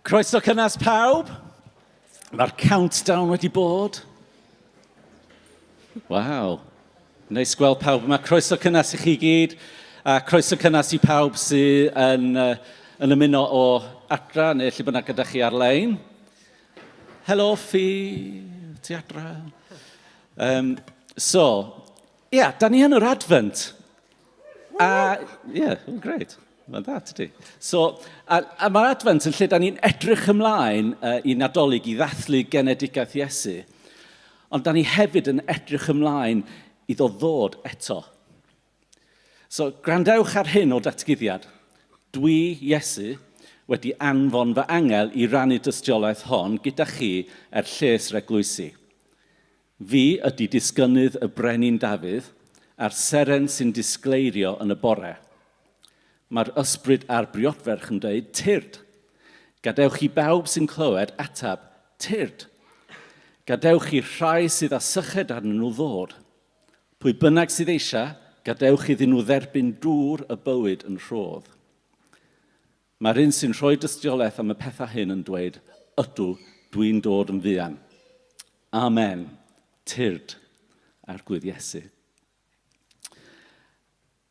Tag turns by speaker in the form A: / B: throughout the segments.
A: Croeso cynnes pawb. Mae'r countdown wedi bod. Waw. Neis gweld pawb yma. Croeso cynnes i chi gyd. A croeso cynnes i pawb sydd yn, uh, yn ymuno o adra neu lle bynnag gyda chi ar-lein. Helo, Ffi. Ti adra? Um, so, ia, yeah, da ni yn yr Advent. A, ie, yeah, oh, great. Mae'n dda, tydi? So, a, a mae'r Advent yn lle da ni'n edrych ymlaen uh, i Nadolig i ddathlu genedigaeth Iesu. Ond da ni hefyd yn edrych ymlaen iddo ddod eto. So, gwrandewch ar hyn o datguddiad. Dwi, Iesu, wedi anfon fy angel i rannu dystiolaeth hon gyda chi er lles yr eglwysi. Fi ydy disgynnydd y brenin Dafydd, a'r seren sy'n disgleirio yn y bore. Mae'r ysbryd a'r briodferch yn dweud, Tyrd! Gadewch i bawb sy'n clywed ateb, Tyrd! Gadewch i'r rhai sydd â syched arnyn nhw ddod. Pwy bynnag sydd eisiau, gadewch iddyn nhw dderbyn dŵr y bywyd yn rhodd. Mae'r un sy'n rhoi dystiolaeth am y pethau hyn yn dweud, Ydw, dwi'n dod yn fuan. Amen. Tyrd, Arglwydd Iesu.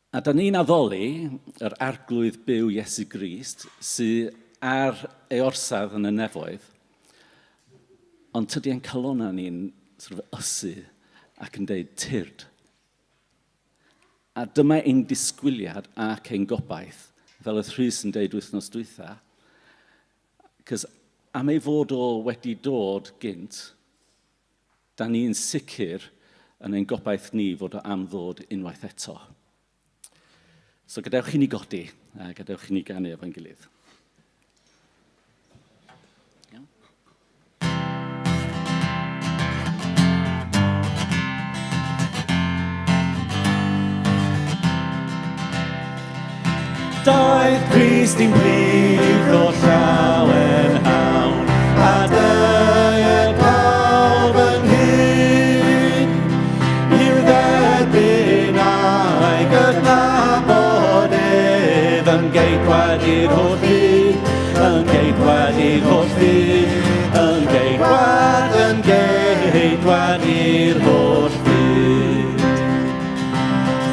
A: A da ni'n addoli yr Arglwydd byw Iesu Grist sydd ar ei orsaf yn y nefoedd, ond tydi ein calonnau ni'n sort of ysu ac yn deud tyrd. A dyma ein disgwyliad ac ein gobaith, fel oedd Rhys yn deud wythnos dwytha, cos am ei fod o wedi dod gynt, da ni'n sicr yn ein gobaith ni fod o am ddod unwaith eto. So gadewch i ni godi, a gadewch i ni ganu efo'n gilydd. Daeth Crist i'n plith o llawenhawn, a deued pawb ynghyd, i'w dderbyn a'i gydnabod ef yn geidwad i'r holl fyd, yn geidwad i'r holl fyd, yn geidwad, yn geidwad i'r holl fyd.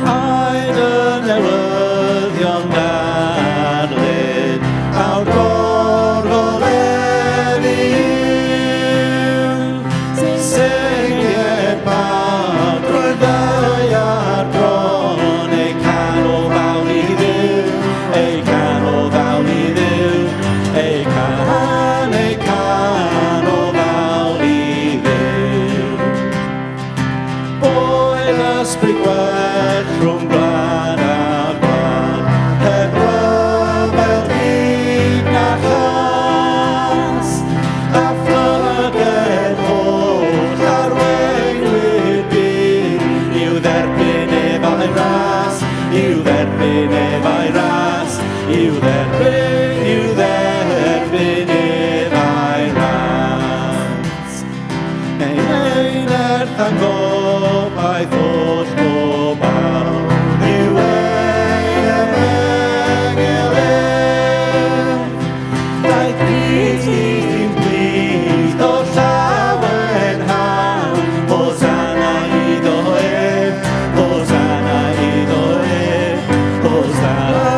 A: Aed y newyddion darlun, awr gorfoleddu yw. Seintiau pawb drwy'r ddaear bron, eu canol fawl i Dduw, eu canol fawl i Dduw, eu can, eu canol fawl i Dduw. Boed ysbryd gwell rhwng gwlad a gwlad, heb ryfel byd na chas, a phlyged holl arweinwyr byd, i'w dderbyn ef a'i ras, i'w dderbyn ef a'i ras, i'w dderbyn, i'w dderbyn ef a'i ras. Ei ei nerth a'n gobaith holl bobl yw ei efengyl ef. Daeth Crist i'n plith o llawenhau, Hosanna iddo ef, Hosanna iddo ef, Hosanna,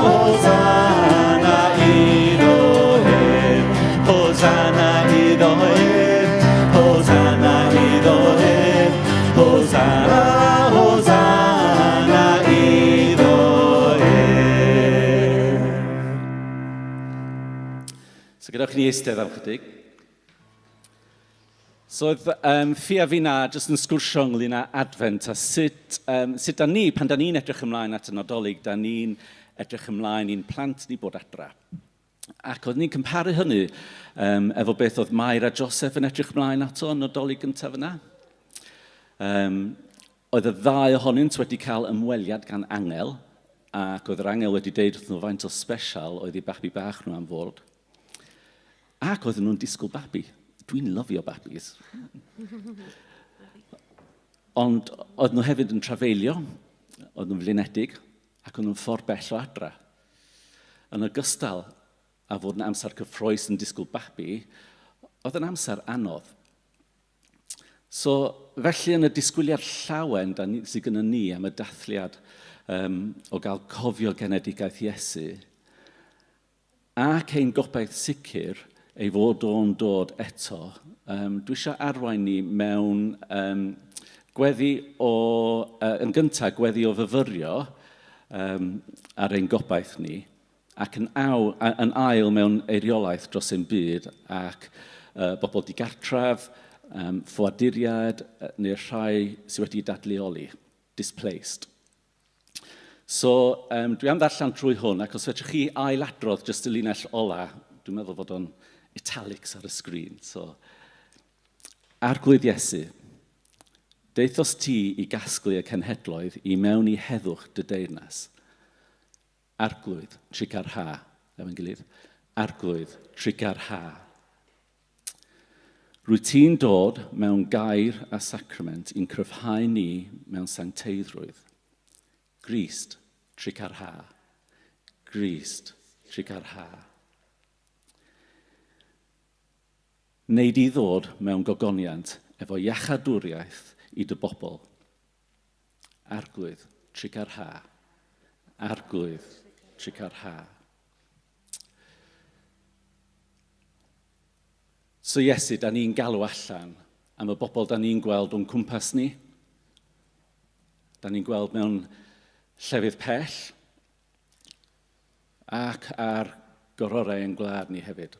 A: Hosanna iddo ef. Hosanna iddo ef, Hosanna iddo ef, Hosanna, Hosanna iddo ef. So gadewch i ni eistedd am chydig. So oedd um, Ffi a finna jyst yn sgwrsio ynglyn â Advent a sut, um, sut da ni, pan da ni'n edrych ymlaen at y Nadolig, da ni'n edrych ymlaen i'n plant ni bod adra. Ac oeddwn ni'n cymharu hynny um, efo beth oedd Mair a Joseph yn edrych mlaen ato yn Nadolig gyntaf yna. Um, oedd y ddau ohonynt wedi cael ymweliad gan angel, ac oedd yr angel wedi deud wrthyn nhw faint o special oedd eu babi bach nhw am fod. Ac oedden nhw'n disgwyl babi. Dwi'n lyfio babis. Ond oedd nhw hefyd yn trafeilio, oedd nhw'n flinedig, ac oedd nhw'n ffordd bell o adra. Yn ogystal a fod yn amser cyffroes yn disgwyl babi, oedd yn amser anodd. So, felly yn y disgwyliad llawen da ni, sydd gyda ni am y dathliad um, o gael cofio genedigaeth Iesu, ac ein gobaith sicr ei fod o'n dod eto, um, dwi eisiau arwain ni mewn um, gweddi o, uh, yn gyntaf, gweddi o fyfyrio um, ar ein gobaith ni, ac yn, aw, yn ail mewn eiriolaeth dros ein byd ac uh, bobl digartref, um, ffoaduriaid neu'r rhai sydd wedi dadleoli, displaced. So, um, dwi am ddarllen trwy hwn, ac os fedrwch chi ailadrodd jyst y linell ola, dwi'n meddwl fod o'n italics ar y sgrin. So, Arglwydd Iesu, deuthos ti i gasglu y cenhedloedd i mewn i heddwch dy deyrnas. Arglwydd, trugarha, efo'n gilydd. Arglwydd, trugarha. Rwy ti'n dod mewn gair a sacrament i'n cryfhau ni mewn sancteiddrwydd. Grist, trugarha. Grist, trugarha. Neu di ddod mewn gogoniant efo iachadwriaeth i dy bobl. Arglwydd, trugarha. Arglwydd, trugarha. So Iesu, da ni'n galw allan am y bobl da ni'n gweld o'n cwmpas ni. Da ni'n gweld mewn llefydd pell ac ar gororau ein gwlad ni hefyd.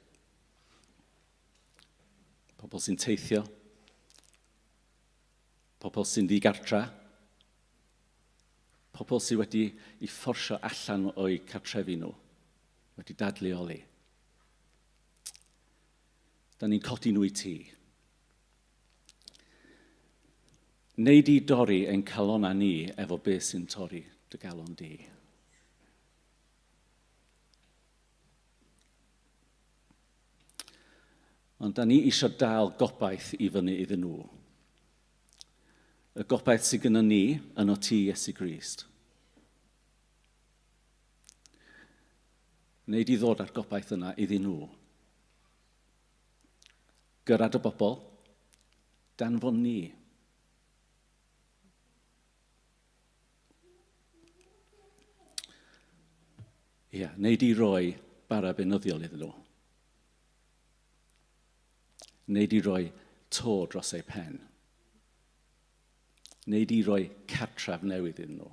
A: Pobl sy'n teithio, Pobl sy'n ddigartra. Pobl sydd wedi i fforsio allan o'u cartrefi nhw, wedi dadleoli. Da ni'n codi nhw i ti. Neu di dorri ein calonnau ni efo beth sy'n torri dy galon di. Ond da ni eisiau dal gobaith i fyny iddyn nhw. Y gobaith sydd gyda ni yno ti, Iesu Grist. Neu di ddod â'r gobaith yna iddyn nhw. Gyrraedd y bobl, danfon ni. Ia, neu di roi bara beunyddiol iddyn nhw. Neu di roi to dros ei pen. Neu di roi cartref newydd iddyn nhw.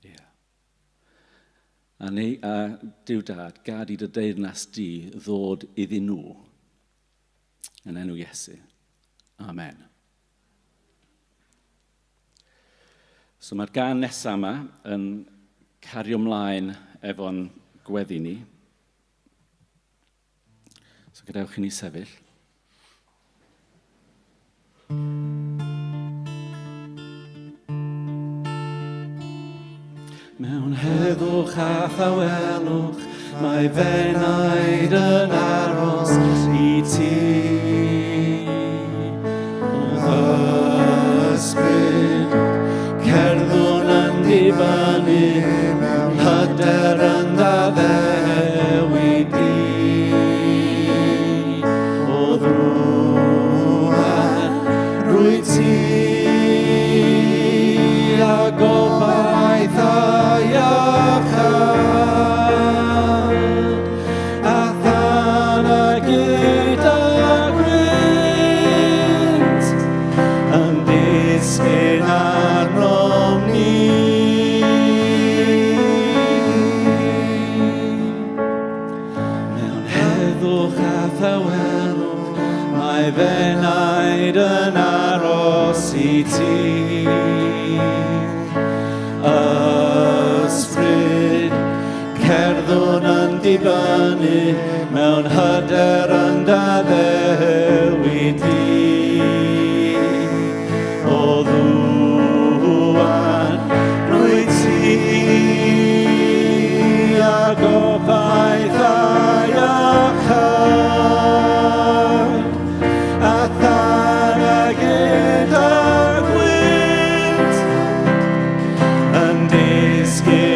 A: Ie. Yeah. A, neu, a Duw Dad, gad i dy deyrnas di ddod iddyn nhw. Yn enw Iesu. Amen. So mae'r gan nesaf yma yn cario mlaen efo'n gweddi ni. So gadewch i ni sefyll. Mewn heddwch a thawelwch mae f'enaid yn aros i ti. Ysbryd, cerddwn yn dibynnu mewn hyder yn ddaddewi di. O ddrwad, rwy ti a gobaith a iachâd. A thân a gyda gwynt yn disgyn arnom ni. Mewn heddwch a thawelwch mae f'enaid yn aros i ti. Ysbryd, Cerddwn yn dibynnu mewn hyder yn d'addewid di. O ddŵad, rwyt ti a gobaith a iachâd, a thân a gyda gwynt yn disgyn.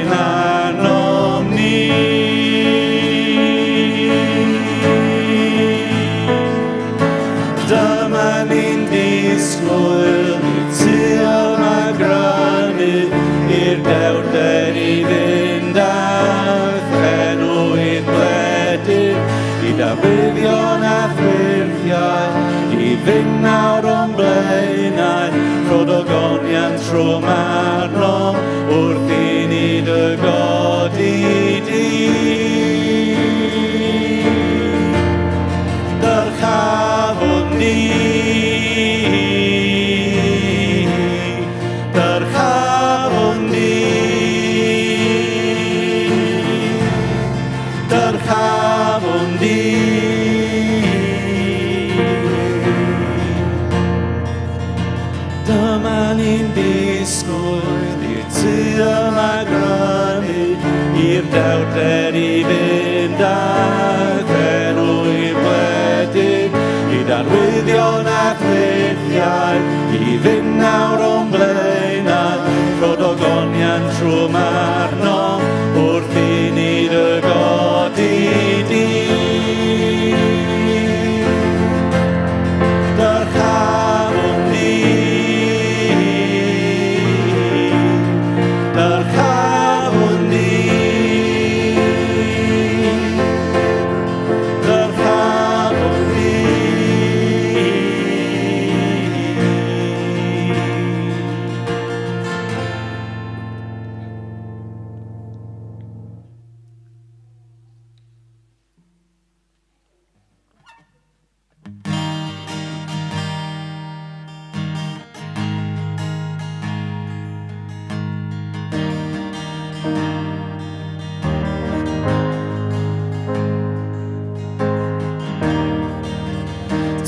A: Hyd arwyddion a ffurfiau i fynd nawr o'n blaenau, rhod ogoniant trwm arnom wrth i ni dy godi di. Dyrchafwn ni, dyrchafwn ni. Dyrchafwn di. Dyma ni'n disgwyl i'r tŷ yma grynu, i'r dewrder i fynd â enw i'r gwledig, i darwyddion a chrithiau, i fynd nawr o'n blaenau, rhod ogoniant trwm arnom, wrth i ni dy godi di. Dyrchafwn ni, dyrchafwn ni, dyrchafwn ni.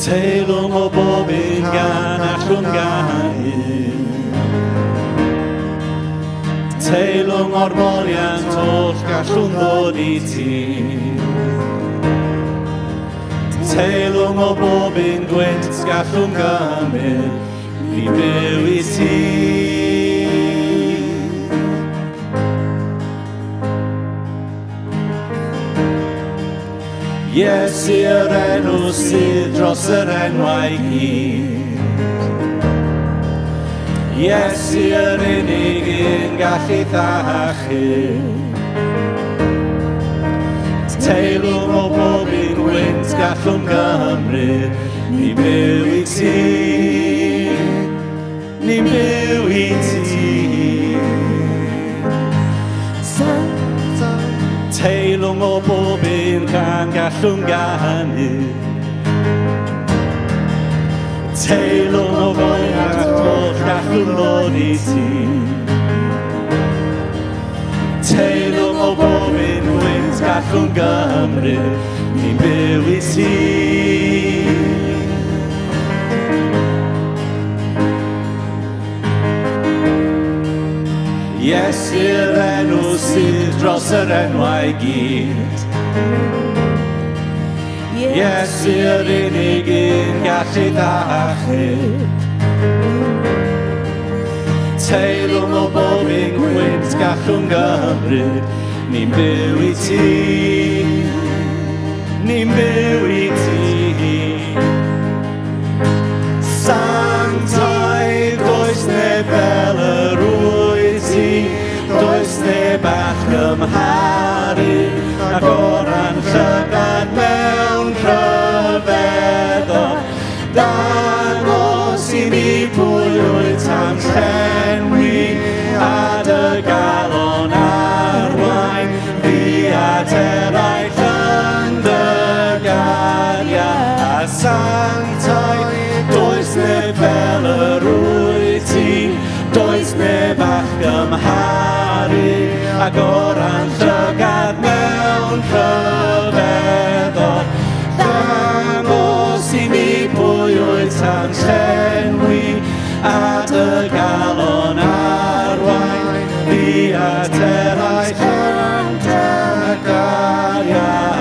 A: Teilwng o bob un gan allwn ganu, Teilwng o'r moliant oll gallwn ddod i ti. Teilwng o bob un gwynt gallwn gymryd, ni byw i ti. Iesu yr enw sydd dros yr enwau gyd. Iesu yr unig un gallu achub. Teilwng o bob un gwynt gallwn gymryd, ni byw i ti, ni byw i ti. Teilwng o bob un can gallwn ganu, Teilwng o foliant oll gallwn ddod i ti. Teilwng o bob un wynt gallwn gymryd, ni'n byw i ti. Iesu'r enw sydd dros yr enwau gyd. Iesu yr unig un gallu achub. Teilwng o bob un gwynt gallwn gymryd, ni'n byw i ti, ni'n byw i ti. Sanctaidd, does neb fel yr wyt ti, does neb all gymharu, agoran llygad mewn rhyfeddod. Dangos i mi pwy wyt am llenwi, a dy galon arwain fi at eraill yn dy gariad. A sanctaidd, does neb fel yr wyt ti, does neb all gymharu, agoran llygad mewn rhyfeddod. Dangos i mi pwy wyt am llenwi, a dy galon arwain fi at eraill yn dy gariad.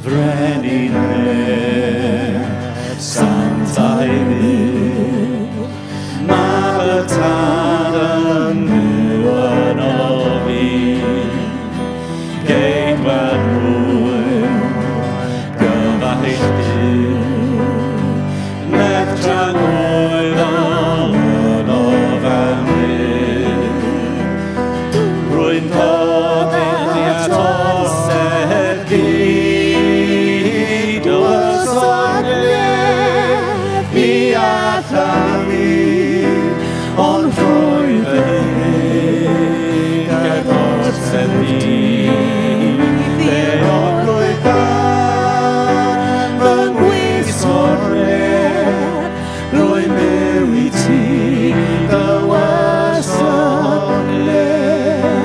A: Frenin nef, sanctaidd Dduw, Mab y Tad yn byw ynof fi, Geidwad mwyn, gyfaill Duw, Nef tragwyddol ynof am byth. Rwy'n dod at orsedd gyd, Dywysog nef, mi allan fi, ond rhoi fy hun ger gorsedd di. Ddeogrwydd dan fy ngwisgo'r nef, Rwy'n byw i ti, dywysog nef.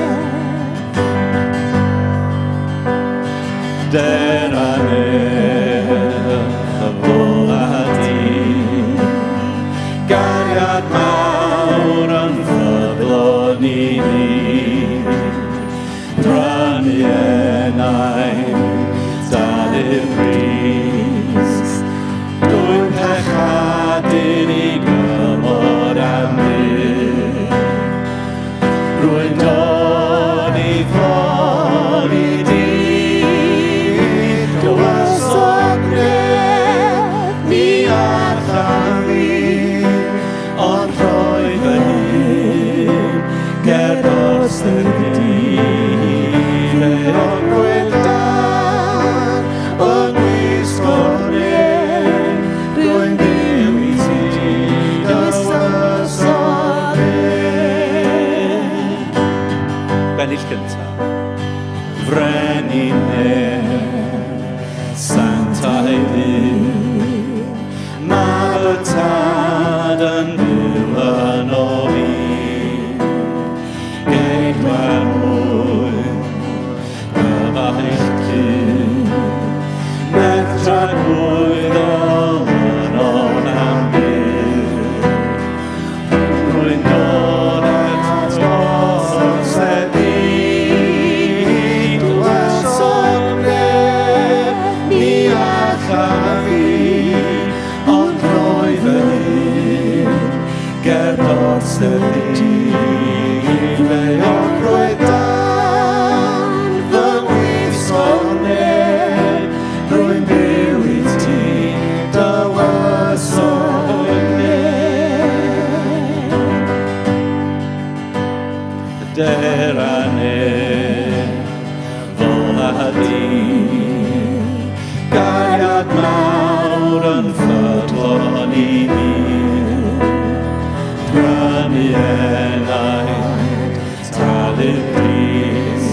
A: Der a nef, fola di, gariad mawr yn ffyddlon i mi. Prynu enaid, dalu'r pris, dwyn pechadur i gymod am byth. Rwy'n dod i ffon i di, dywysog nef, mi allan fi, ond rhoi fy hun ger gorsedd di. Ddeogrwydd dan fy ngwisgo'r nef, rwy'n byw i ti, dywysog nef. Bennill gyntaf. Frenin nef, sanctaidd Dduw, Mab y Tad yn byw ynof fi, Geidwad mwyn, gyfaill Duw, Nerth tragwyddol yno'n am byth. Rwy'n dod at orsedd di, dywysog nef, mi allan fi, ond rhoi fy hun ger gorsedd di. Ddeogrwydd dan fy ngwisgo'r nef, rwy'n byw i ti, dywysog nef. Der a nef, fola di, gariad mawr yn ffyddlon i mi. Prynu enaid, talu'r pris,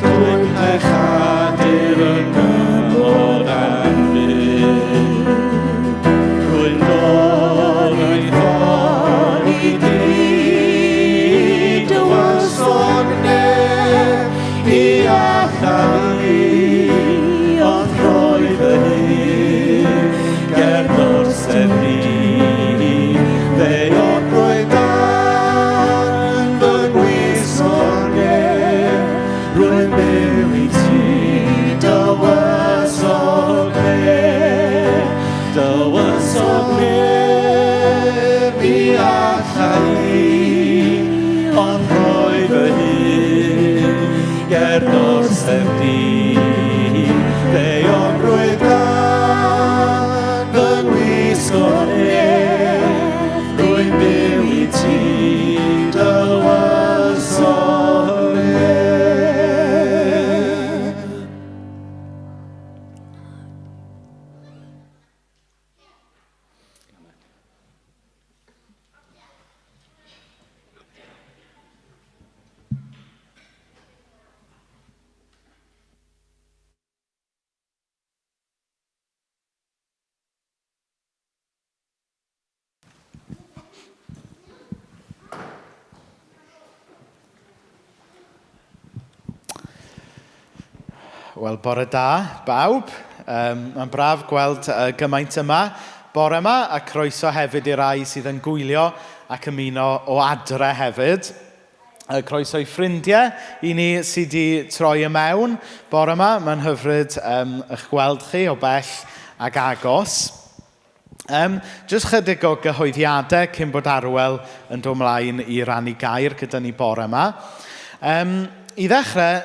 A: dwyn pechadur yn gymod am byth. Rwy'n dod i ffon i di, dywysog nef, mi allan fi, ond rhoi fy hun ger gorsedd di. Ddeogrwydd dan fy ngwisgo'r nef, rwy'n byw i ti, dywysog nef, dywysog nef, mi allan i, ond rhoi fy hun ger gorsedd di. Ddeogrwydd dan fy ngwisgo'r nef, rwy'n byw i ti, dywysog nef.
B: Wel, bore da, bawb. Mae'n braf gweld gymaint yma bore yma, a croeso hefyd i rai sydd yn gwylio ac ymuno o adre hefyd. Croeso i ffrindiau i ni sydd wedi troi y mewn bore yma. Mae'n hyfryd eich gweld chi o bell ag agos. Jyst chydig o gyhoeddiadau cyn bod Arwel yn dod mlaen i rannu gair gyda ni bore yma. I ddechrau,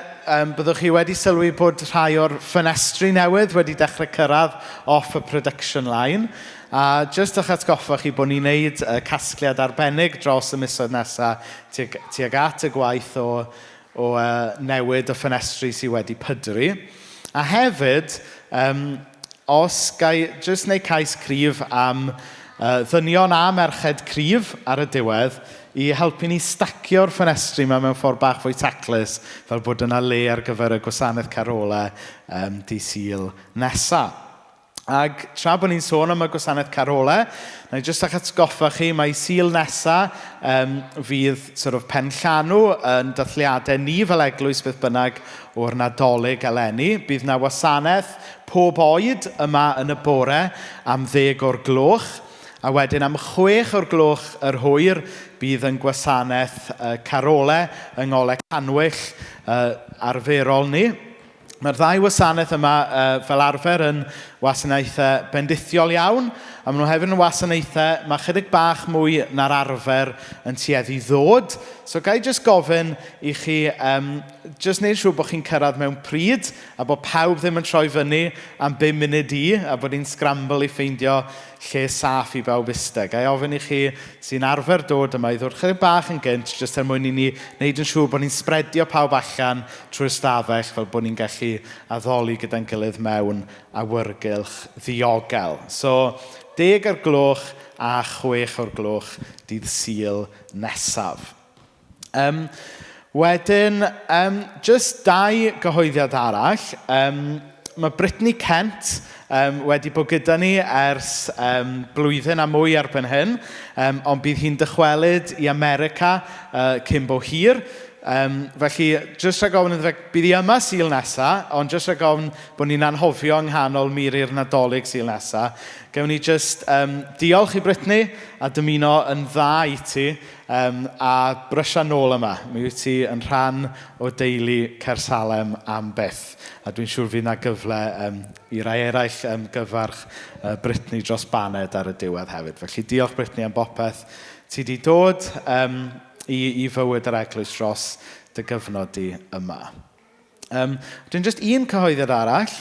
B: byddwch chi wedi sylwi bod rhai o'r ffenestri newydd wedi dechrau cyrraedd off y production line. A jyst eich atgoffa chi bod ni'n neud casgliad arbennig dros y misoedd nesaf tuag at y gwaith o newid y ffenestri sydd wedi pydru. A hefyd, os ga i jyst wneud cais cryf am ddynion a merched cryf ar y diwedd i helpu ni stacio'r ffenestri yma mewn ffordd bach fwy taclus fel bod yna le ar gyfer y gwasanaeth carolau dydd Sul nesaf. Ac tra bod ni'n sôn am y gwasanaeth carolau, na i jyst eich atgoffa chi, mae Sul nesaf fydd sort of penllanw yn dathliadau ni fel eglwys beth bynnag o'r Nadolig eleni. Bydd na wasanaeth pob oed yma yn y bore am 10 o'r gloch. A wedyn am 6 o'r gloch yr hwyr bydd yn gwasanaeth carolau yng Ngolau Canwyll arferol ni. Mae'r ddau wasanaeth yma fel arfer yn wasanaethau bendithiol iawn, a maen nhw hefyd yn wasanaethau mae chydig bach mwy na'r arfer yn tueddu ddod. So ga i jyst gofyn i chi jyst wneud siŵr bod chi'n cyrraedd mewn pryd a bod pawb ddim yn troi fyny am 5 munud i a bod ni'n scramble i ffeindio lle saff i bawb eistedd. Ga i ofyn i chi sy'n arfer dod yma i ddod chydig bach yn gynt, jyst er mwyn i ni wneud yn siŵr bod ni'n spreadio pawb allan trwy'r stafell fel bod ni'n gallu addoli gyda'n gilydd mewn awyrgylch ddiogel. So, 10 o'r gloch a 6 o'r gloch dydd Sul nesaf. Wedyn, jyst dau gyhoeddiad arall. Mae Brittany Kent wedi bod gyda ni ers blwyddyn a mwy erbyn hyn, ond bydd hi'n dychwelyd i America cyn bo hir. Felly, jyst rhag ofn iddo fe, bydd hi yma Sul nesa, ond jyst rhag ofn bod ni'n anghofio yng nghanol miri'r Nadolig Sul nesa, gewn ni jyst diolch i Brittany a dymuno yn dda i ti, a brysia nôl yma. Mi wyt ti yn rhan o deulu Caersalem am byth. A dwi'n siŵr fydd 'na gyfle i rai eraill gyfarch Brittany dros baned ar y diwedd hefyd. Felly diolch Brittany am bopeth ti 'di dod i fywyd yr eglwys dros dy gyfnod di yma. Dwi'n jyst un cyhoeddiad arall.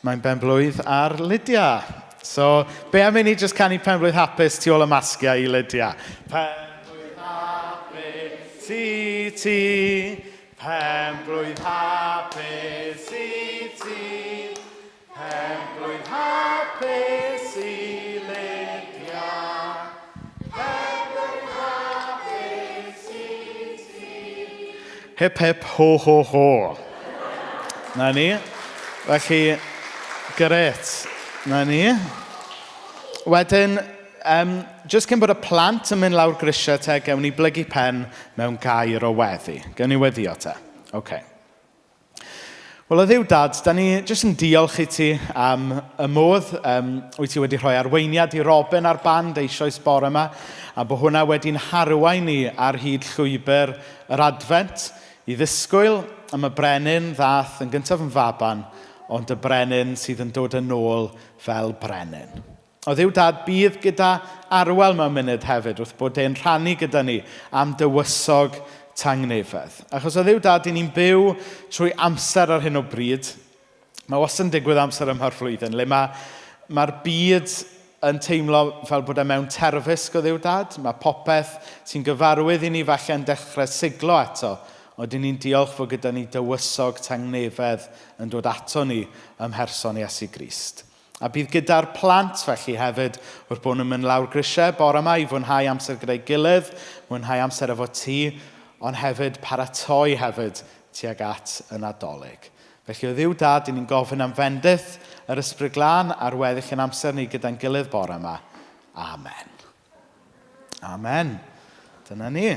B: Mae'n benblwydd ar Lydia. So, be am i ni jyst canu penblwydd hapus tu ôl y masgiau i Lydia? Penblwydd hapus i ti, penblwydd hapus i ti, penblwydd hapus i Lydia, penblwydd hapus i ti. Hip hip ho ho ho. Na ni. Felly, grêt. Na ni. Wedyn, jyst cyn bod y plant yn mynd lawr grisiau te, gewn ni blygu pen mewn gair o weddi. Gewn ni weddio te. OK. Wel, o Dduw Dad, da ni jyst yn diolch i ti am y modd wyt ti wedi rhoi arweiniad i Robin a'r band eisoes bore yma, a bod hwnna wedi'n harwain ni ar hyd llwybr yr Adfent i ddisgwyl am y brenin ddath yn gyntaf yn faban, ond y brenin sydd yn dod yn ôl fel brenin. O Dduw Dad, bydd gyda Arwel mewn munud hefyd wrth bod e'n rhannu gyda ni am dywysog tangnefedd. Achos o Dduw Dad, 'y ni'n byw trwy amser ar hyn o bryd. Mae wastad yn digwydd amser yma'r flwyddyn, le mae'r byd yn teimlo fel bod e mewn terfysg o Dduw Dad. Mae popeth sy'n gyfarwydd i ni falle yn dechrau siglo eto. Ond 'y ni'n diolch fod gyda ni dywysog tangnefedd yn dod ato ni ym mherson Iesu Grist. A bydd gyda'r plant felly hefyd wrth bod nhw'n mynd lawr grisiau bore yma i fwynhau amser gyda'i gilydd, mwynhau amser efo ti, ond hefyd paratoi hefyd tuag at y Nadolig. Felly o Dduw Dad, 'y ni'n gofyn am fendith yr Ysbryd Glân ar weddill yn amser ni gyda'n gilydd bore yma. Amen. Amen. Dyna ni.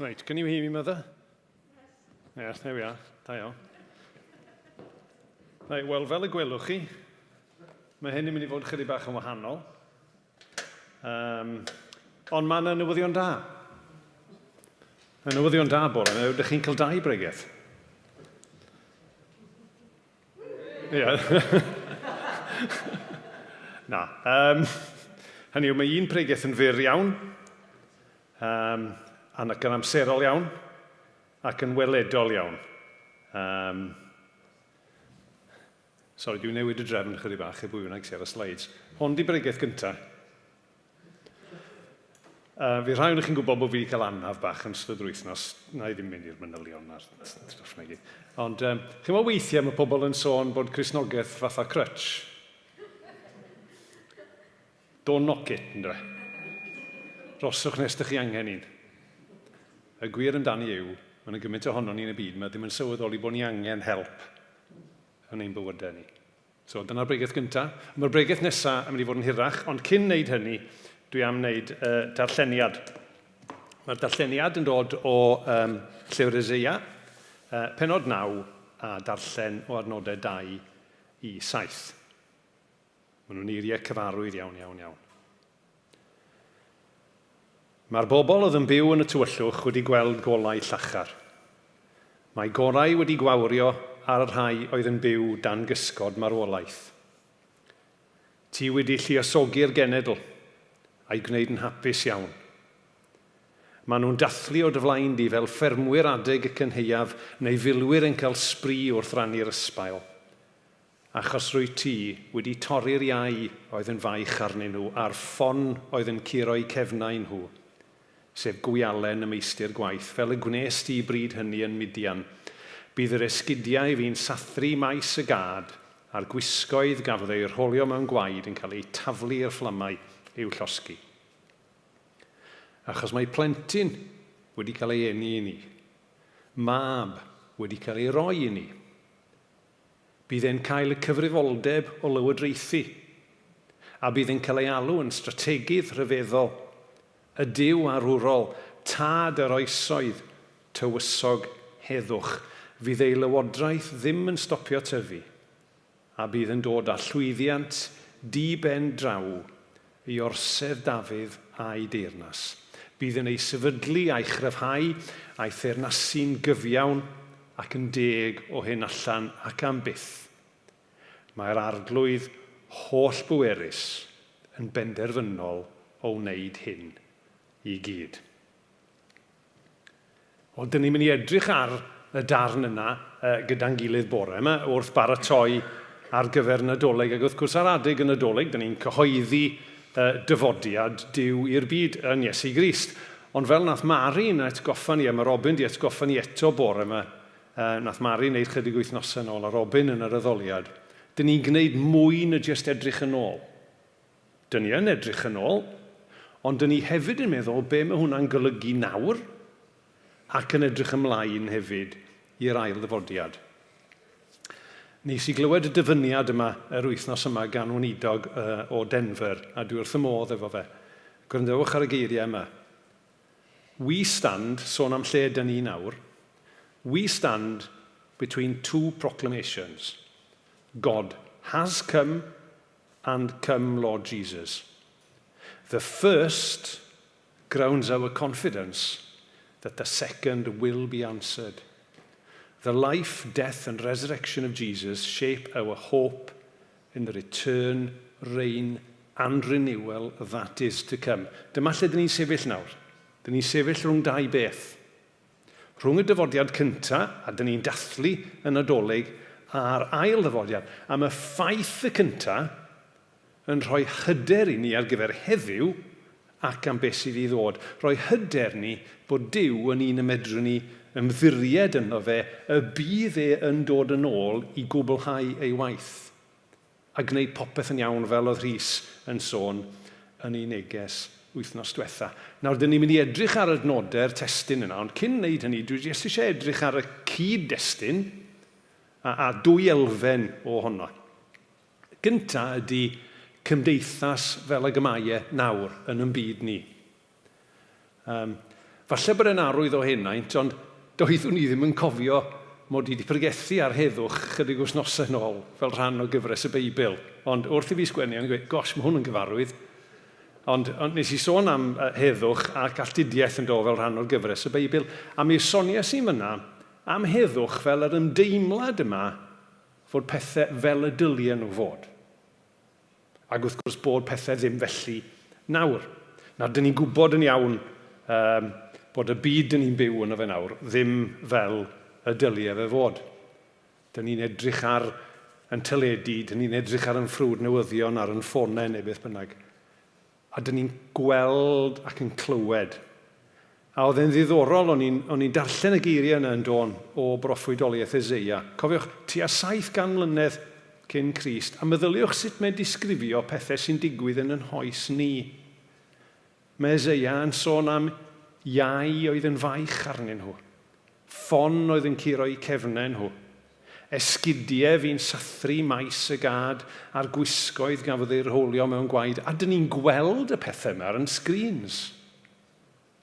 C: Right, can you hear me, mother? Yes. Yes, there we are. Da iawn. Right, wel, fel y gwelwch chi, mae hyn yn mynd i fod chydig bach yn wahanol. Um, ond mae yna newyddion da. Y newyddion da bore yma, ydych chi'n cael dau bregeth. Ie. Na. Um, hynny yw, mae un pregeth yn fyr iawn, um, ac yn amserol iawn, ac yn weledol iawn. Um, sorry, dwi'n newid y drefn chydig bach i bwy bynnag sydd ar y slides. Hon di bregeth gyntaf. Fi rhai ohonoch chi'n gwybod bod fi wedi cael anaf bach yn ystod yr wythnos. Na i ddim mynd i'r manylion a'r stwff na i gyd. Ond um, chi'n meddwl weithiau mae pobl yn sôn bod Cristnogaeth fatha crutch. Don't knock it, ynddo fe. Roswch nes dych chi angen un. Y gwir amdani yw, mae yna gymaint ohonon ni yn y byd yma ddim yn sylweddoli bod ni angen help yn ein bywydau ni. So, dyna'r bregeth gyntaf. Mae'r bregeth nesaf yn mynd i fod yn hirach, ond cyn wneud hynny, dwi am wneud uh, darlleniad. Mae'r darlleniad yn dod o um, Llyfr Eseia, uh, penod 9 a darllen o adnodau 2 i 7. Maen nhw'n eiriau cyfarwydd iawn, iawn, iawn. Mae'r bobl oedd yn byw yn y tywyllwch wedi gweld golau llachar. Mae gorau wedi gwawrio ar y rhai oedd yn byw dan gysgod marwolaeth. Ti wedi lluosogi'r genedl, a'i gwneud yn hapus iawn. Maen nhw'n dathlu o dy flaen di fel ffermwyr adeg y cynhaeaf neu filwyr yn cael sbri wrth rannu'r ysbail. Achos rwyt ti wedi torri'r iau oedd yn faich arnyn nhw a'r ffon oedd yn curo'u cefnau nhw, sef gwialen y meistr gwaith, fel y gwnes di bryd hynny yn Midian. Bydd yr esgidiau fu'n sathru maes y gad, a'r gwisgoedd gafodd eu rholio mewn gwaed yn cael eu taflu i'r fflamau i'w llosgi. Achos mae plentyn wedi cael ei eni i ni, mab wedi cael ei roi i ni. Bydd e'n cael y cyfrifoldeb o lywodraethu, a bydd e'n cael ei alw yn strategydd rhyfeddol, y Duw arwrol, Tad yr oesoedd, Tywysog heddwch. Fydd ei lywodraeth ddim yn stopio tyfu, a bydd yn dod â llwyddiant di-ben-draw i orsedd Dafydd a'i deyrnas. Bydd yn ei sefydlu a'i chryfhau a'i theyrnasu'n gyfiawn ac yn deg o hyn allan ac am byth. Mae'r Arglwydd holl-bwerus yn benderfynol o wneud hyn i gyd. Wel, dyn ni'n mynd i edrych ar y darn yna gyda'n gilydd bore yma wrth baratoi ar gyfer Nadolig. Ac wrth gwrs ar adeg y Nadolig, dyn ni'n cyhoeddi dyfodiad Duw i'r byd yn Iesu Grist. Ond fel nath Mari yn atgoffa ni, a mae Robin di atgoffa ni eto bore yma, nath Mari wneud chydig wythnosau yn ôl, a Robin yn yr addoliad, dyn ni'n gwneud mwy na jyst edrych yn ôl. Dyn ni yn edrych yn ôl, ond dyn ni hefyd yn meddwl be mae hwnna'n golygu nawr, ac yn edrych ymlaen hefyd i'r ail ddyfodiad. Nes i glywed y dyfyniad yma yr wythnos yma gan weinidog o Denver, a dwi wrth y modd efo fe. Gwrandewch ar y geiriau yma. We stand, sôn am lle dyn ni nawr, we stand between two proclamations. God has come and come Lord Jesus. The first grounds our confidence that the second will be answered. The life, death and resurrection of Jesus shape our hope in the return, reign and renewal that is to come. Dyma lle dyn ni'n sefyll nawr. Dyn ni'n sefyll rhwng dau beth. Rhwng y dyfodiad cynta, a dyn ni'n dathlu y Nadolig, a'r ail ddyfodiad. A mae ffaith y cynta yn rhoi hyder i ni ar gyfer heddiw ac am beth sydd i ddod. Rhoi hyder ni bod Duw yn un y medrwn ni ymddiried ynddo fe, y bydd e yn dod yn ôl i gwblhau ei waith. A gwneud popeth yn iawn fel oedd Rhys yn sôn yn ei neges wythnos diwetha. Nawr, dyn ni'n mynd i edrych ar adnodau'r testun yna, ond cyn wneud hynny, dwi jyst eisiau edrych ar y cyd-destun a, a dwy elfen ohono. Gynta ydy cymdeithas fel ag y mae e nawr yn yn byd ni. Um, Falle bod e'n arwydd o henaint, ond doeddwn i ddim yn cofio mod i wedi pregethu ar heddwch chydig wythnosau yn ôl fel rhan o gyfres y Beibl. Ond wrth i fi sgwennu, o'n i'n gweud, gosh, mae hwn yn gyfarwydd. Ond, ond nes i sôn am heddwch ac alltudiaeth yn do fel rhan o'r gyfres y Beibl. A mi soniais i fyna am heddwch fel yr ymdeimlad yma fod pethau fel y dylien nhw fod. Ac wrth gwrs bod pethau ddim felly nawr. Nawr, dyn ni'n gwybod yn iawn um, bod y byd dyn ni'n byw yno fe nawr ddim fel y dylie fe fod. Dyn ni'n edrych ar yn teledu, dyn ni'n edrych ar yn ffrwd newyddion, ar yn ffonau neu beth bynnag. A dyn ni'n gweld ac yn clywed. A oedd e'n ddiddorol, o'n i'n, o'n i'n darllen y geiriau yna yn dôn o broffwydoliaeth Eseia. Cofiwch, tua 700 mlynedd cyn Crist, a meddyliwch sut mae'n disgrifio pethau sy'n digwydd yn yn hoes ni. Mae Eseia yn sôn am iau oedd yn faich arnyn nhw, ffon oedd yn curo'u cefnau nhw, Esgidie fu'n sathru maes y gad a'r gwisgoedd gafodd eu rhowlio mewn gwaed, a dyn ni'n gweld y pethau yma ar yn sgrîns.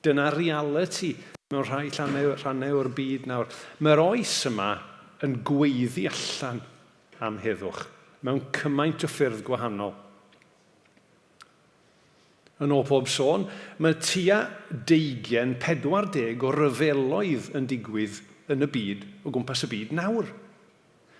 C: Dyna realiti mewn rhai llannau, rhannau o'r byd nawr. Mae'r oes yma yn gweiddi allan am heddwch mewn cymaint o ffyrdd gwahanol. Yn ôl pob sôn, mae tua deugain, 40 o ryfeloedd yn digwydd yn y byd, o gwmpas y byd nawr.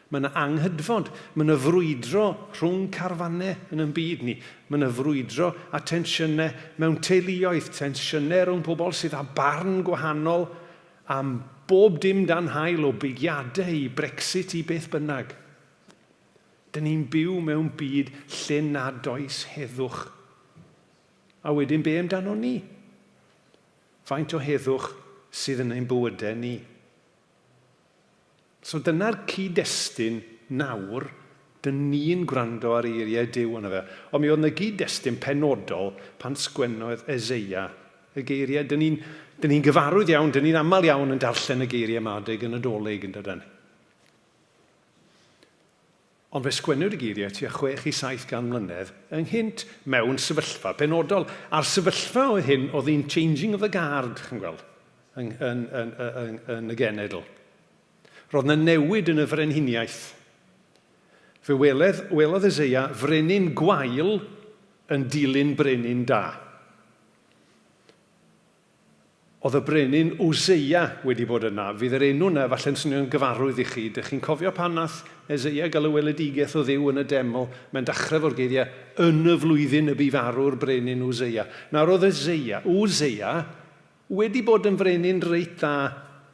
C: Mae yna anghydfod, mae yna frwydro rhwng carfannau yn ein byd ni. Mae yna frwydro a tensiynau mewn teuluoedd, tensiynau rhwng pobl sydd â barn gwahanol am bob dim dan haul, o bigiadau i Brexit i beth bynnag. Dyn ni'n byw mewn byd lle nad oes heddwch. A wedyn be amdanon ni? Faint o heddwch sydd yn ein bywydau ni? So dyna'r cyd-destun nawr, dyn ni'n gwrando ar eiriau Duw yno fe. Ond mi oedd yna gyd-destun penodol pan sgwennodd Eseia y geiriau. Dyn ni'n ni gyfarwydd iawn, dyn ni'n aml iawn yn darllen y geiriau yma adeg y Nadolig, yn dydyn? Ond fe sgwennwyd y geiriau tua chwech i 700 mlynedd ynghynt, mewn sefyllfa benodol. A'r sefyllfa oedd hyn, oedd hi'n changing of the guard, chi'n gweld, yn, yn, yn, yn, yn y genedl. Roedd yna newid yn y frenhiniaeth. Fe weledd, welodd Eseia frenin gwael yn dilyn brenin da. Oedd y brenin Usseia wedi bod yna. Fydd yr enw 'na falle'n swnio'n gyfarwydd i chi. Dych chi'n cofio pan nath Eseia gael y weledigaeth o Dduw yn y deml? Mae'n dachrau efo'r geiriau, Yn y flwyddyn y bu farw'r brenin Usseia. Nawr oedd Eseia, Usseia, wedi bod yn frenin reit dda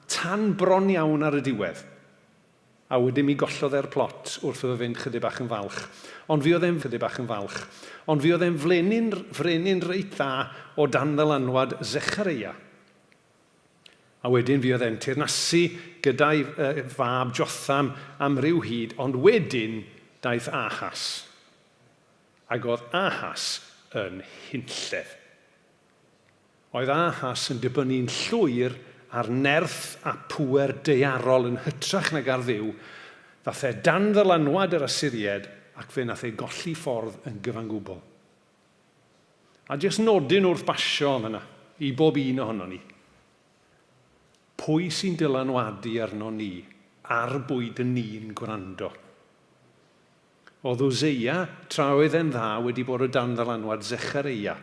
C: tan bron iawn ar y diwedd. A wedyn mi gollodd e'r plot wrth iddo fynd chydig bach yn falch. Ond fi oedd e'n chydig bach yn falch. Ond fi oedd e'n flenin, frenin reit dda o dan ddylanwad Zechareia. A wedyn fi oedd e'n teyrnasu gyda'i fab Jotham am ryw hyd, ond wedyn daeth Ahas. Ac oedd Ahas yn hunllef. Oedd Ahas yn dibynnu'n llwyr ar nerth a pŵer daearol yn hytrach nag ar Dduw, ddath e dan ddylanwad yr Asyried ac fe nath e golli ffordd yn gyfan gwbl. A jyst nodyn wrth basio am hynna, i bob un ohonon ni. Pwy sy'n dylanwadu arnon ni ar bwy dyn ni'n gwrando? Oedd Usseia, tra oedd e'n dda, wedi bod o dan ddylanwad Zechareia,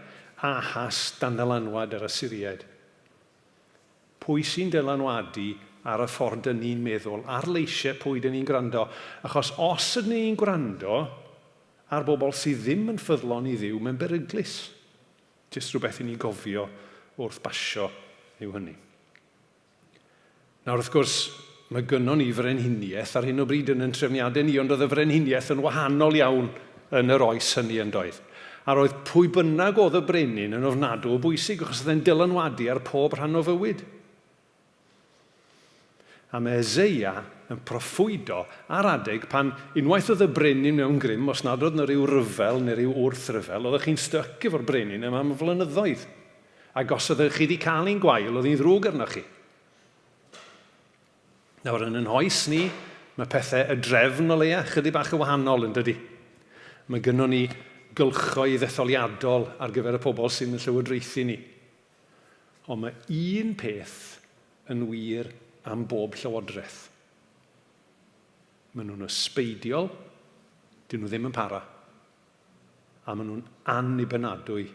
C: Ahas dan ddylanwad yr Asyriaid. Pwy sy'n dylanwadu ar y ffordd dyn ni'n meddwl, ar leisiau pwy dyn ni'n gwrando? Achos os ydyn ni'n gwrando ar bobl sydd ddim yn ffyddlon i Dduw, mae'n beryglus. Jyst rhywbeth i ni gofio wrth basio yw hynny. Nawr, wrth gwrs, mae gynnon ni frenhiniaeth ar hyn o bryd yn yn trefniadau ni, ond oedd y frenhiniaeth yn wahanol iawn yn yr oes hynny yn doedd. A roedd pwy bynnag oedd y brenin yn ofnadw o bwysig, achos oedd e'n dylanwadu ar pob rhan o fywyd. A mae Eseia yn proffwydo ar adeg pan unwaith oedd y brenin mewn grym, os nad oedd yna rhyw ryfel neu rhyw wrthryfel, oeddech chi'n styc efo'r brenin yma am flynyddoedd. Ac os oeddech chi wedi cael un gwael, oedd hi'n ddrwg arnoch chi. Nawr, yn yn hoes ni, mae pethau y drefn o leia, chydig bach yn wahanol yn dydy. Mae gynnon ni gylchoedd etholiadol ar gyfer y pobl sy'n yn llywodraethu ni. Ond mae un peth yn wir am bob llywodraeth. Maen nhw'n ysbeidiol, dyn nhw ddim yn para. A maen nhw'n annibynadwy,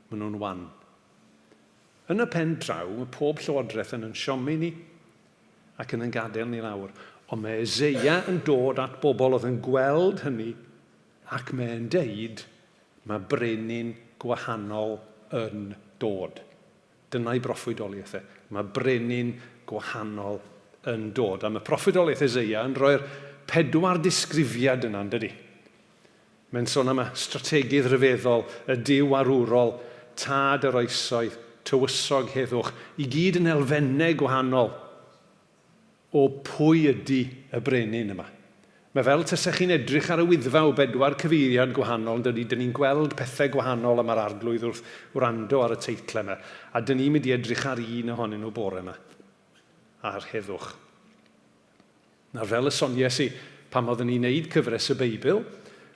C: maen nhw'n wan. Yn y pen draw, mae pob llywodraeth yn yn siomi ni ac yn yn gadael ni lawr. Ond mae Eseia yn dod at bobl oedd yn gweld hynny ac mae'n deud, mae brenin gwahanol yn dod. Dyna'i broffwydoliaeth e. Mae brenin gwahanol yn dod. A mae proffwydoliaeth Eseia yn rhoi'r pedwar disgrifiad yna, yn dydy? Mae'n sôn am y strategydd rhyfeddol, y duw arwrol, tad yr oesoedd, tywysog heddwch, i gyd yn elfennau gwahanol o pwy ydy y brenin yma. Mae fel tasech chi'n edrych ar y Wyddfa o bedwar cyfeiriad gwahanol, yn dydy? Dyn ni'n gweld pethau gwahanol am yr Arglwydd wrth wrando ar y teitlau yma, a dyn ni'n mynd i edrych ar un ohonyn nhw bore yma, ar heddwch. Nawr, fel y sonies i pan oeddwn ni'n neud cyfres y Beibl,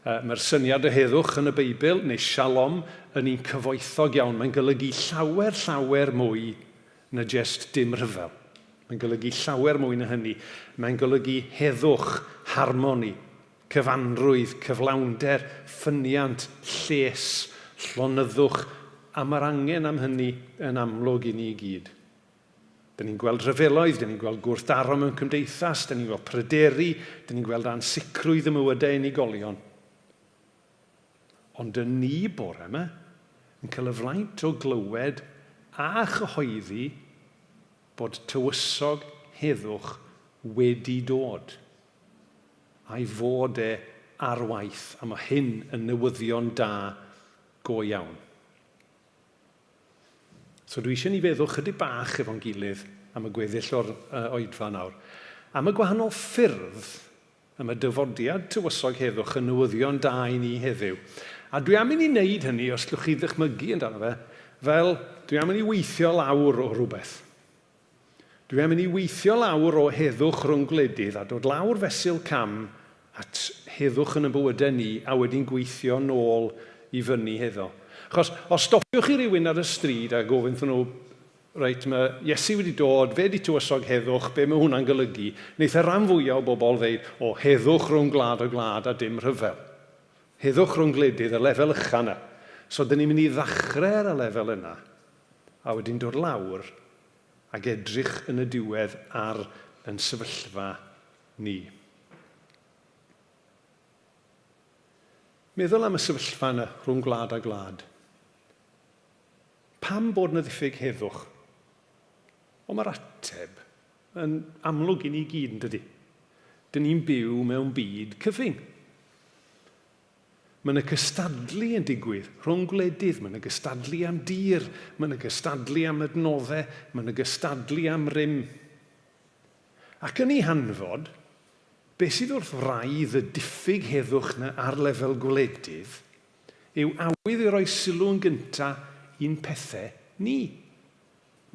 C: mae'r syniad o heddwch yn y Beibl, neu shalom, yn un cyfoethog iawn. Mae'n golygu llawer, llawer mwy na jest dim rhyfel. Mae'n golygu llawer mwy na hynny. Mae'n golygu heddwch, harmoni, cyfanrwydd, cyflawnder, ffyniant, lles, llonyddwch, a mae'r angen am hynny yn amlwg i ni i gyd. Dyn ni'n gweld rhyfeloedd, dyn ni'n gweld gwrthdaro mewn cymdeithas, dyn ni'n gweld pryderu, dyn ni'n gweld ansicrwydd ym mywydau unigolion. Ond dyn ni bore yma yn cael y fraint o glywed a chyhoeddi bod tywysog heddwch wedi dod, a'i fod e ar waith, a mae hyn yn newyddion da go iawn. So dwi eisiau ni feddwl chydig bach efo'n gilydd am y gweddill o'r oedfa nawr, am y gwahanol ffyrdd y mae dyfodiad tywysog heddwch yn newyddion da i ni heddiw. A dwi am i ni wneud hynny, os llwch chi ddychmygu amdano fe, fel dwi am i ni weithio lawr o rhywbeth. Dwi am i ni weithio lawr o heddwch rhwng gwledydd a dod lawr fesul cam at heddwch yn y bywydau ni a wedyn gweithio nôl i fyny heddo. Achos os stopiwch chi rywun ar y stryd a gofyn wrthyn nhw, reit, mae Iesu wedi dod, fe di tywysog heddwch, be mae hwnna'n golygu? Wneith y rhan fwyaf o bobl ddeud, o, heddwch rhwng gwlad a gwlad a dim rhyfel. Heddwch rhwng gwledydd, y lefel ucha yna. So, dyn ni'n mynd i ddechrau ar y lefel yna a wedyn dod lawr ac edrych yn y diwedd ar yn sefyllfa ni. Meddwl am y sefyllfa yna rhwng gwlad a gwlad. Pam bod yna ddiffyg heddwch? Wel, mae'r ateb yn amlwg i ni gyd, yn dydy? Dyn ni'n byw mewn byd cyfyng. Mae yna gystadlu yn digwydd rhwng gwledydd, mae yna gystadlu am dir, mae yna gystadlu am adnoddau, mae yna gystadlu am rym. Ac yn ei hanfod, beth sydd wrth wraidd y diffyg heddwch 'na ar lefel gwledydd yw awydd i roi sylw yn gyntaf i'n pethau ni.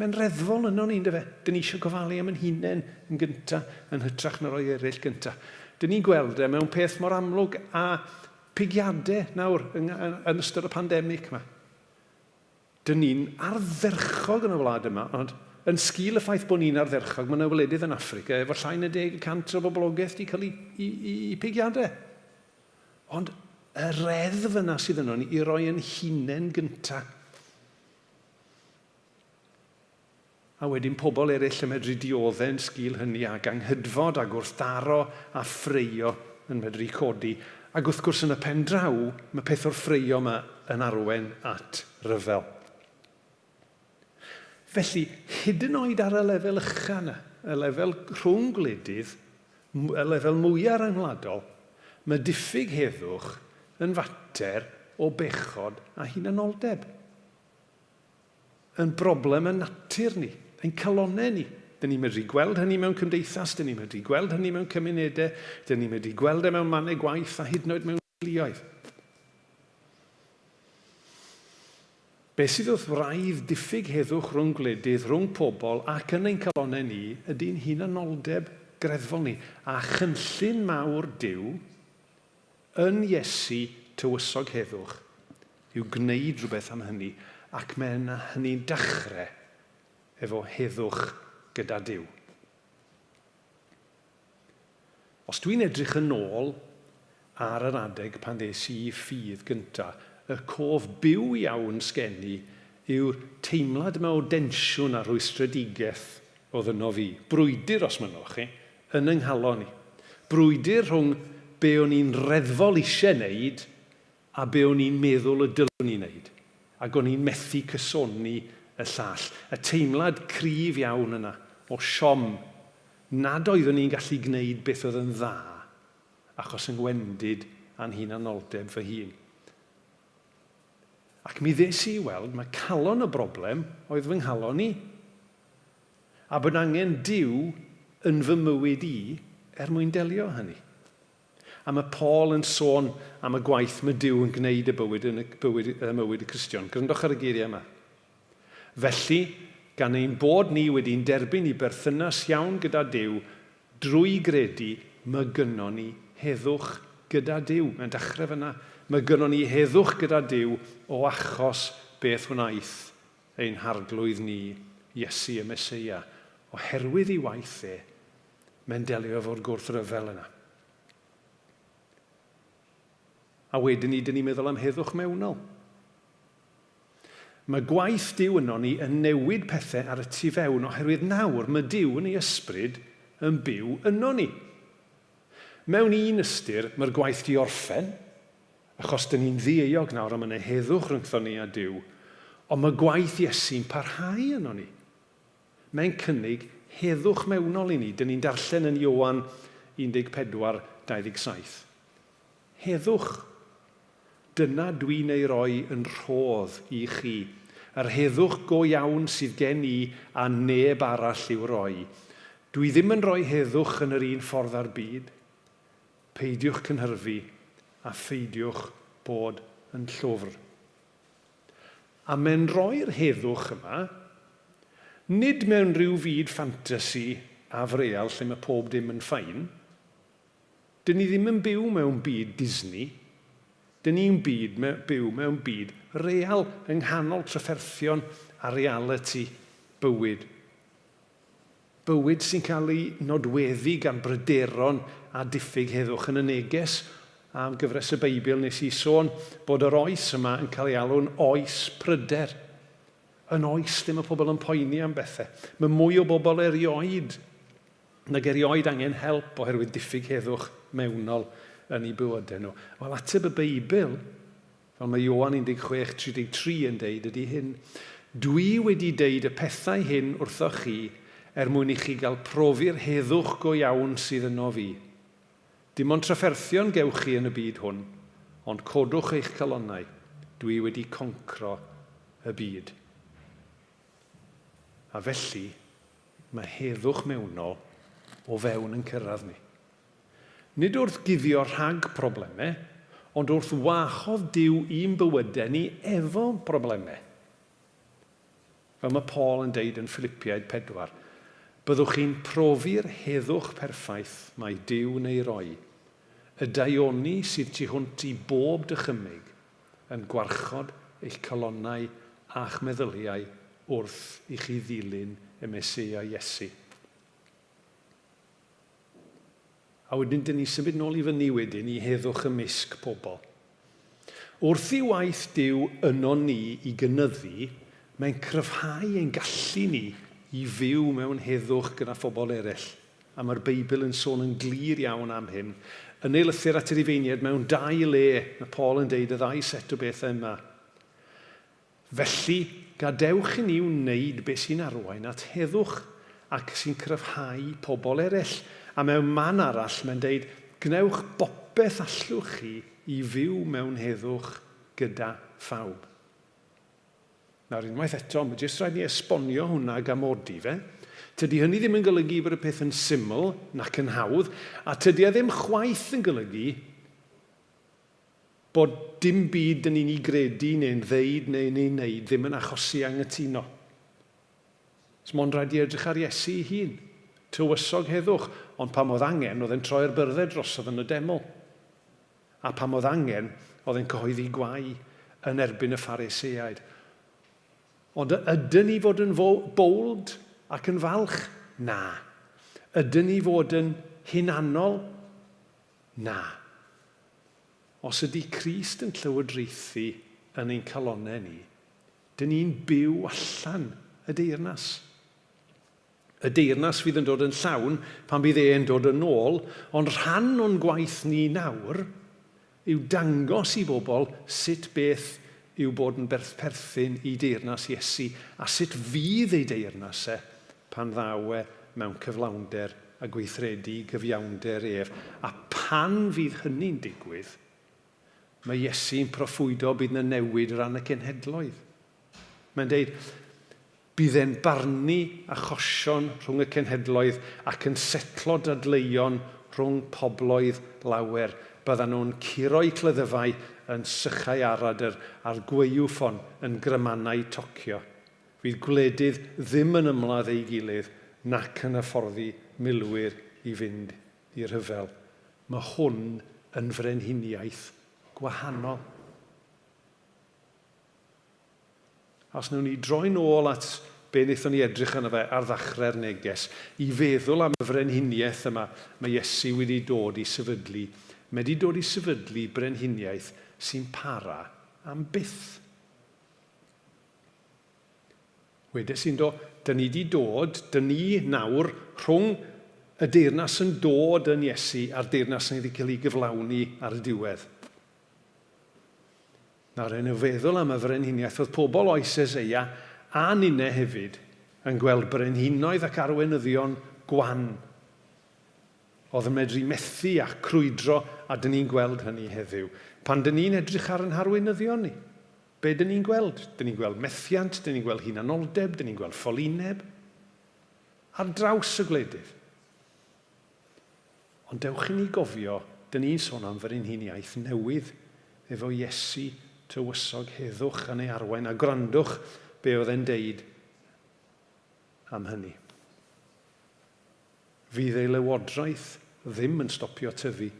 C: Mae'n reddfol ynon ni, yndyfe? Dyn ni eisiau gofalu am ein hunain yn gynta, yn hytrach na roi eraill gynta. Dyn ni'n gweld e mewn peth mor amlwg â pigiadau nawr yn, yn ystod y pandemig yma. Dyn ni'n ardderchog yn y wlad yma, ond yn sgil y ffaith bod ni'n ardderchog, mae yna wledydd yn Affrica efo llai na 10% o boblogaeth wedi cael eu pigiadau. Ond y reddf yna sydd yno ni i roi yn hunain gynta. A wedyn pobl eraill yn medru diodde yn sgil hynny ac anghydfod a gwrthdaro a ffraeo yn medru codi. Ac wrth gwrs yn y pen draw mae peth o'r ffraeo yma yn arwain at ryfel. Felly, hyd yn oed ar y lefel ucha yna, y lefel rhwng gwledydd, y lefel mwyaf rhyngwladol, mae diffyg heddwch yn fater o bechod a hunanoldeb. Yn broblem yn natur ni, ein calonnau ni. Dyn ni'n medru gweld hynny mewn cymdeithas, dyn ni'n medru gweld hynny mewn cymunedau, dyn ni'n medru gweld e mewn mannau gwaith a hyd yn oed mewn teuluoedd. Be sydd wrth wraidd diffyg heddwch rhwng gwledydd, rhwng pobl ac yn ein calonnau ni ydy'n hunanoldeb greddfol ni a chynllun mawr Duw yn Iesu Tywysog Heddwch yw gwneud rhywbeth am hynny ac mae yna hynny'n dechrau efo heddwch gyda Duw. Os dwi'n edrych yn ôl ar yr adeg pan ddes i i ffydd gynta, y cof byw iawn sgen i yw'r teimlad yma o densiwn a rhwystredigaeth oedd yno fi. Brwydr, os mynnwch chi, yn 'y nghalon i. Brwydr rhwng be o'n i'n reddfol eisiau wneud a be o'n i'n meddwl y dylwn i wneud. Ac o'n i'n methu cysoni y llall. Y teimlad cryf iawn yna o siom nad oeddwn i'n gallu gwneud beth oedd yn dda achos 'y ngwendid a'n hunanoldeb fy hun. Ac mi ddes i i weld mae calon y broblem oedd fy nghalon i. A bod angen Duw yn fy mywyd i er mwyn delio â hynny. A mae Paul yn sôn am y gwaith mae Duw yn gwneud y bywyd yn y bywyd, y mywyd y Cristion. Gryndwch ar y geiriau yma. Felly, gan ein bod ni wedi'n derbyn i berthynas iawn gyda Duw, drwy gredu, mae gynnon ni heddwch gyda Duw. Mae'n dechrau fyna. Mae gynnon ni heddwch gyda Duw o achos beth wnaeth ein Harglwydd ni, Iesu y Meseia. Oherwydd ei waith e, mae'n delio efo'r gwrthryfel yna. A wedyn ni, dyn ni'n meddwl am heddwch mewnol. Mae gwaith Duw yno ni yn newid pethau ar y tu fewn oherwydd nawr mae Duw yn ei ysbryd yn byw yno ni. Mewn un ystyr, mae'r gwaith di orffen, achos dyn ni'n ddieuog nawr a mae yna heddwch rhyngthon ni a Duw, ond mae gwaith Iesu'n parhau yno ni. Mae'n cynnig heddwch mewnol i ni. Dyn ni'n darllen yn Ioan 14, 27. Heddwch. Dyna dwi'n ei roi yn rhodd i chi. Yr heddwch go iawn sydd gen i a neb arall i'w roi. Dwi ddim yn rhoi heddwch yn yr un ffordd â'r byd. Peidiwch cynhyrfu a pheidiwch bod yn llwfr. A mae'n rhoi'r heddwch yma, nid mewn rhyw fyd ffantasi afreal lle mae pob dim yn fine. Dyn ni ddim yn byw mewn byd Disney. Dyn ni'n byd, byw mewn byd real yng nghanol trafferthion a realiti bywyd. Bywyd sy'n cael ei nodweddu gan bryderon a diffyg heddwch. Yn y neges am gyfres y Beibl nes i sôn bod yr oes yma yn cael ei alw'n oes pryder. Yn oes lle mae pobl yn poeni am bethau. Mae mwy o bobl erioed nag erioed angen help oherwydd diffyg heddwch mewnol yn eu bywydau nhw. Wel, ateb y Beibl, fel mae Ioan 16:33 yn deud, ydy hyn, Dwi wedi deud y pethau hyn wrthoch chi er mwyn i chi gael profi'r heddwch go iawn sydd yno fi. Dim ond trafferthion gewch chi yn y byd hwn, ond codwch eich calonnau, dwi wedi concro y byd. A felly, mae heddwch mewnol o fewn yn cyrraedd ni. Nid wrth guddio rhag problemau, ond wrth wahodd Duw i'n bywydau ni efo problemau. Fel mae Paul yn deud yn Philipiaid 4, byddwch chi'n profi'r heddwch perffaith mae Duw'n ei roi, y daioni sydd tu hwnt i bob dychymyg, yn gwarchod eich calonnau a'ch meddyliau wrth i chi ddilyn y Meseia Iesu. A wedyn dyn ni'n symud nôl i fyny wedyn i heddwch ymysg pobl. Wrth i waith Duw yno ni i gynyddu, mae'n cryfhau ein gallu ni i fyw mewn heddwch gyda phobl eraill. A mae'r Beibl yn sôn yn glir iawn am hyn. Yn ei lythyr at y Rufeiniaid mewn dau le, mae Paul yn deud y ddau set o bethau yma. Felly, gadewch i ni wneud beth sy'n arwain at heddwch ac sy'n cryfhau pobl eraill. A mewn man arall, mae'n deud, gwnewch bopeth allwch chi i fyw mewn heddwch gyda phawb. Nawr, unwaith eto, mae jyst rhaid ni esbonio hwnna ag amodi fe. Tydi hynny ddim yn golygu bod y peth yn syml nac yn hawdd, a tydi e ddim chwaith yn golygu bod dim byd dyn ni'n ei gredu neu'n ddeud neu'n ei wneud ddim yn achosi anghytuno. Os mond rhaid i edrych ar Iesu ei hun, tywysog heddwch, ond pam oedd angen, oedd e'n troi'r byrddau drosodd yn y deml. A pam oedd angen, oedd e'n cyhoeddi gwae yn erbyn y Phariseaid. Ond ydyn ni fod yn bold ac yn falch? Na. Ydyn ni fod yn hunanol? Na. Os ydy Crist yn llywodraethu yn ein calonnau ni, dyn ni'n byw allan y deyrnas. Y deyrnas fydd yn dod yn llawn pan bydd e'n dod yn ôl, ond rhan o'n gwaith ni nawr yw dangos i bobl sut beth yw bod yn berthperthyn i deyrnas Iesu a sut fydd ei deyrnas e pan ddaw e mewn cyflawnder a gweithredu gyfiawnder ef. A pan fydd hynny'n digwydd, mae Iesu'n proffwydo bydd 'na newid o ran y cenhedloedd. Mae'n deud, Bydd e'n barnu achosion rhwng y cenhedloedd ac yn setlo dadleuon rhwng pobloedd lawer. Byddan nhw'n curo'u cleddyfau yn sychau aradr a'r gwaywffon yn grymannau tocio. Fydd gwledydd ddim yn ymladd ei gilydd nac yn hyfforddi milwyr i fynd i rhyfel. Mae hwn yn frenhiniaeth gwahanol. Os wnawn ni droi'n ôl at be wnaethon ni edrych arno fe ar ddechrau'r neges, i feddwl am y frenhiniaeth yma mae Iesu wedi dod i sefydlu, mae wedi dod i sefydlu brenhiniaeth sy'n para am byth. Wedes i'n do, dyn ni wedi dod, dyn ni nawr rhwng y deyrnas yn dod yn Iesu a'r deyrnas sy'n wedi cael ei gyflawni ar y diwedd. Nawr, yn y feddwl am y frenhiniaeth, oedd pobl oes Eseia a ninne hefyd yn gweld brenhinoedd ac arweinyddion gwan oedd yn medru methu a crwydro, a dyn ni'n gweld hynny heddiw. Pan dyn ni'n edrych ar ein harweinyddion ni, be dyn ni'n gweld? Dyn ni'n gweld methiant, dyn ni'n gweld hunanoldeb, dyn ni'n gweld ffolineb ar draws y gwledydd. Ond dewch i ni gofio, dyn ni'n sôn am frenhiniaeth newydd, efo Iesu, Tywysog Heddwch yn ei arwain, a gwrandwch be oedd e'n deud am hynny. Fydd ei lywodraeth ddim yn stopio tyfu,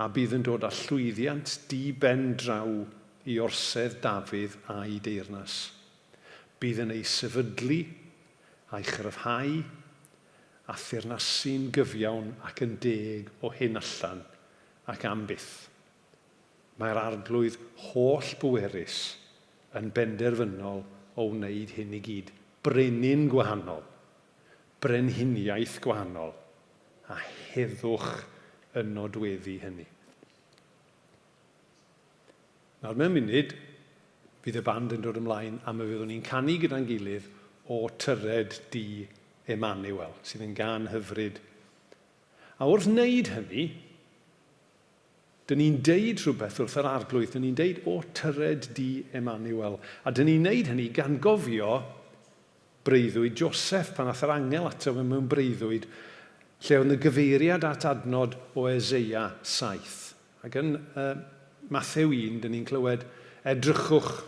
C: a bydd yn dod â llwyddiant di-ben-draw i orsedd Dafydd a'i deyrnas. Bydd yn ei sefydlu a'i chryfhau a theyrnasu'n gyfiawn ac yn deg o hyn allan ac am byth. Mae'r Arglwydd holl bwerus yn benderfynol o wneud hyn i gyd. Brenin gwahanol, brenhiniaeth gwahanol, a heddwch yn nodweddu hynny. Nawr mewn munud, fydd y band yn dod ymlaen a mi fyddwn ni'n canu gyda'n gilydd o Tyred Di Emmanuel, sydd yn gân hyfryd. A wrth wneud hynny, dyn ni'n deud rhywbeth wrth yr Arglwydd, dyn ni'n deud o Tyred Di Emmanuel, a dyn ni'n neud hynny gan gofio breuddwyd Joseph pan ath yr angel ato fe mewn breuddwyd lle oedd 'na gyfeiriad at adnod o Eseia 7. Ac yn uh, Mathew 1, dyn ni'n clywed, Edrychwch,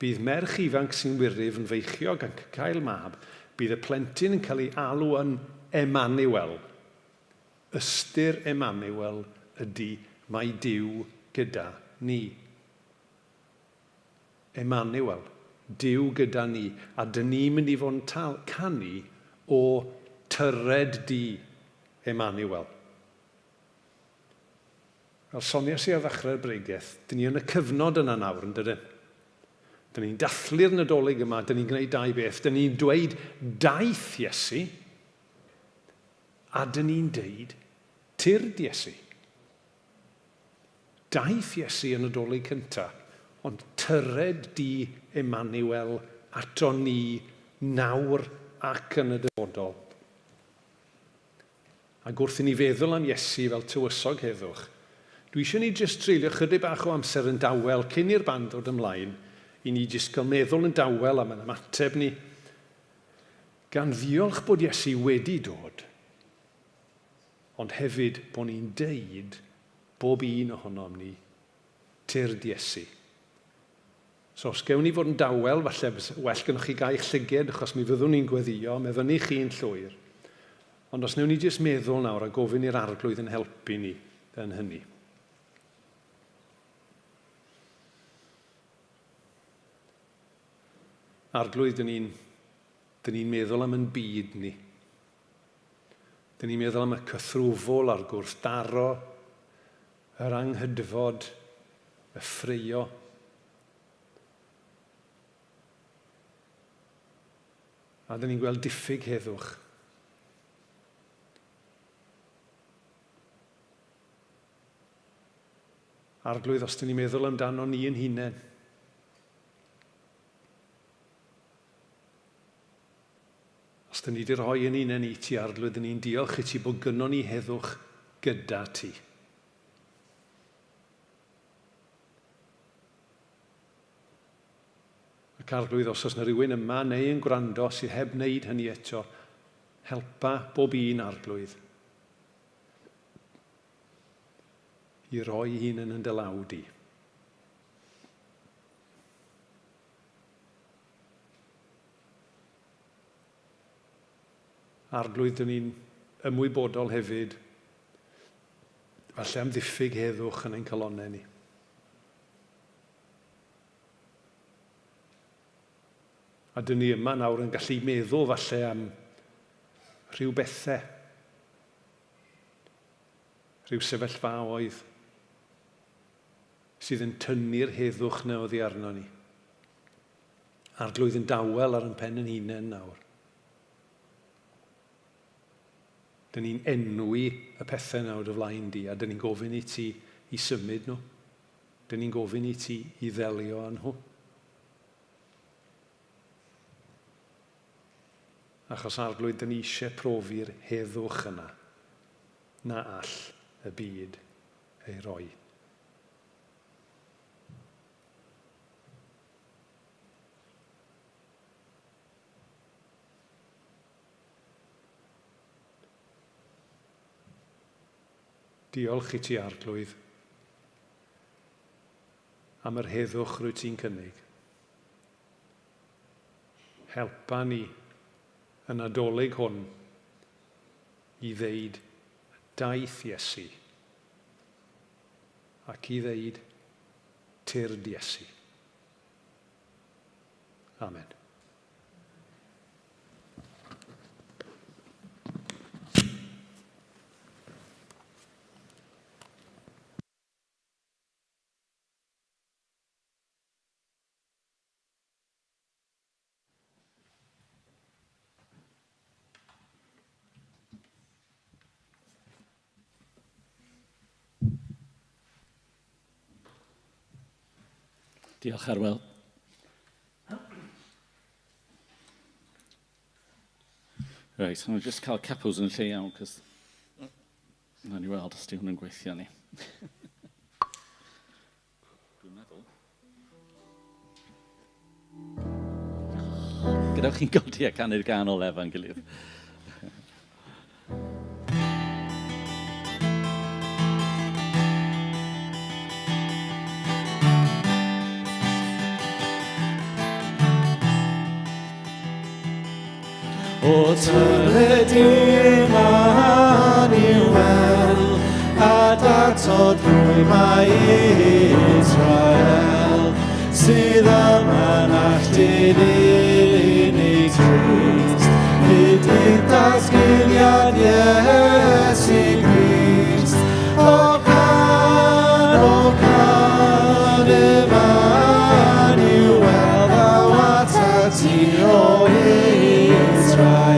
C: bydd merch ifanc sy'n wyryf yn feichiog ac yn cael mab, bydd y plentyn yn cael ei alw yn Emmanuel. Ystyr Emmanuel ydy mae Duw gyda ni. Emmanuel, Duw gyda ni, a dyn ni'n mynd i fod yn tal, canu o Tyred di, Emmanuel. Fel soniais i ar ddechrau'r bregeth, dyn ni yn y cyfnod yna nawr, yn dydyn? Dyn ni'n dathlu'r Nadolig yma, dyn ni'n gwneud dau beth. Dyn ni'n dweud daeth Iesu, a dyn ni'n deud tyrd Iesu. Daeth Iesu yn y Nadolig cynta, ond tyred di Emmanuel aton ni nawr ac yn y dyfodol. Ac wrth i ni feddwl am Iesu fel tywysog heddwch, dwi eisiau ni jyst treulio chydig bach o amser yn dawel cyn i'r band ddod ymlaen, i ni jyst cael meddwl yn dawel am yn ymateb ni, gan ddiolch bod Iesu wedi dod, Ond hefyd bod ni'n deud, bob un ohonom ni, Tyrd Iesu. So os gewn ni fod yn dawel, falle well gynnwch chi gau'ch llyged, achos mi fyddwn ni'n gweddïo, mae fyny chi'n llwyr. Ond os wnewn ni jyst meddwl nawr a gofyn i'r Arglwydd yn helpu ni yn hynny. Arglwydd, dyn ni'n dyn ni meddwl am yn byd ni. Dyn ni'n meddwl am y cythrwfwl a'r gwrthdaro, yr anghydfod, y ffraeo. A dyn ni'n gweld diffyg heddwch. Arglwydd, os dyn ni'n meddwl amdano ni yn hunain, os dyn ni wedi rhoi yn hunain i ti, Arglwydd, dyn ni'n diolch i ti bod gynnon ni heddwch gyda ti. Ac Arglwydd, os oes yna rhywun yma neu yn gwrando sydd heb wneud hynny eto, helpa bob un, Arglwydd, i roi hunan yn dy law di. Arglwydd, dyn ni'n ymwybodol hefyd, falle am ddiffyg heddwch yn ein calonnau ni. A dyn ni yma nawr yn gallu meddwl falle am rhyw bethau, rhyw sefyllfaoedd sydd yn tynnu'r heddwch na oddi arno ni. Arglwydd yn dawel ar yn pen yn hunain nawr. Dyn ni'n enwi y pethau nawr dy flaen di, a dyn ni'n gofyn i ti i symud nhw. Dyn ni'n gofyn i ti i ddelio â nhw. Achos Arglwydd, dyn ni eisiau profi'r heddwch yna na all y byd ei roi. Diolch i ti, Arglwydd, am yr heddwch rwyt ti'n cynnig. Helpa ni y Nadolig hwn i ddeud daeth Iesu ac i ddeud tyrd Iesu. Amen.
A: Diolch, Arwel. Reit, I'm just cael capels yn lle iawn, cos na ni weld os di hwn yn gweithio ni. Dwi'n meddwl. Gadewch chi'n godi a canu'r gan olaf efo'n gilydd.
B: O tyred Emmanuel, a datod drwy mae Israel, sydd yma'n alltud unig Crist, hyd i dasgiliad Iesu Grist. O can, o can, Emmanuel, ddaw atat ti, o Israel.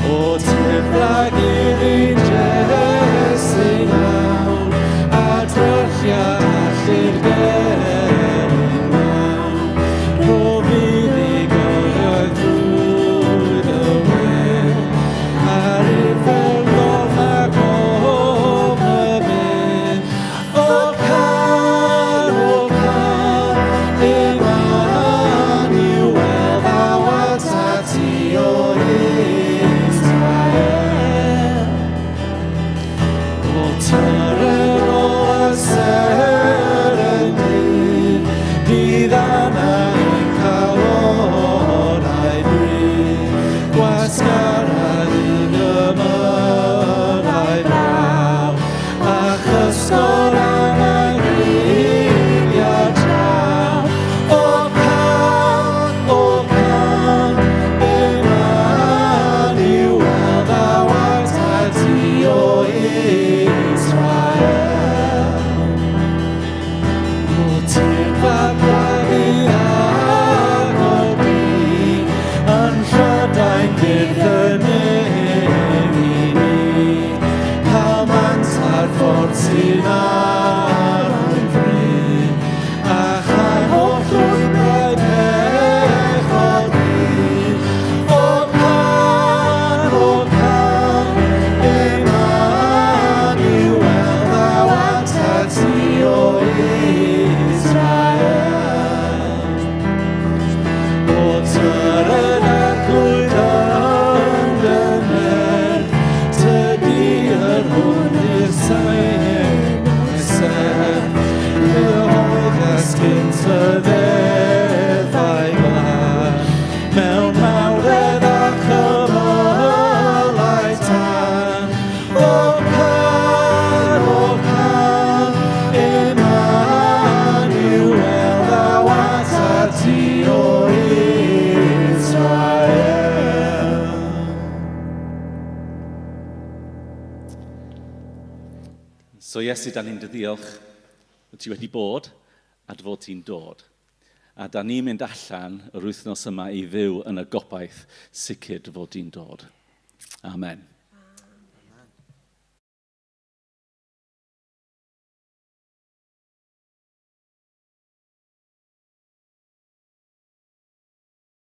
B: O tyfla gyda'n Jesu nawn, a dryllio allu'r gelyn mewn. Rho fuddugoliaeth drwy dy wedd.
A: Ôl cam, ôl cam, Emmanuel, ddaw atat ti o Israel. So Iesu, da ni'n dy ddiolch bod ti wedi bod a dy fod ti'n dod. A da ni'n mynd allan yr wythnos yma i fyw yn y gobaith sicr dy fod ti'n dod. Amen.